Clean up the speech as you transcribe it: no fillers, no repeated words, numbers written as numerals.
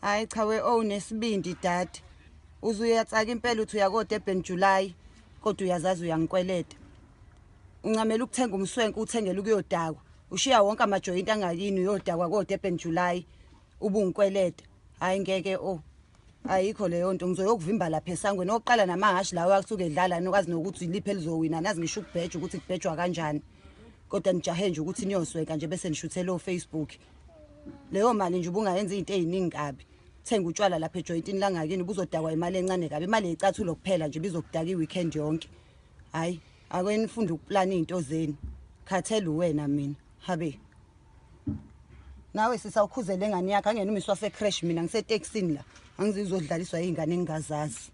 Hayi cha we onesibindi dade. Uze uyatsaka impela uthi uya koDurban July kodwa uyazazi uyangikweleta. Uncamela ukuthenga umswenko uthengele ukuyodakwa. Ushiya wonke amajoyinti angakini uyodakwa koDurban July ubungikweleta. Hayi ngeke o. Ayikho leyo nto, ngizoyokuvimba lapha esangweni oqala namahhashi lawa asuke edlala nokwazi nokuthi iliphi elizowina, nazi ngisho ukubheja ukuthi kubhejwa kanjani. Kodwa nijahe nje ukuthi niyosweka nje bese nishuthela oFacebook. Leyo mali nje ubungayenza izinto eziningi kabi. Thenga utshwala lapha ejoyintini langakini, ubuzodakwa imali encane kabi, imali yecathulo kuphela nje bizokudaka i-weekend yonke. Hayi, ake nifunde ukuplana izinto zenu. Khathele uwena mina. Habe. Nawe sisawukhuzele ngane yakho, angena umiswa se-crash, mina ngisetekisini la. Angizizodlaliswa izingane engingazazi.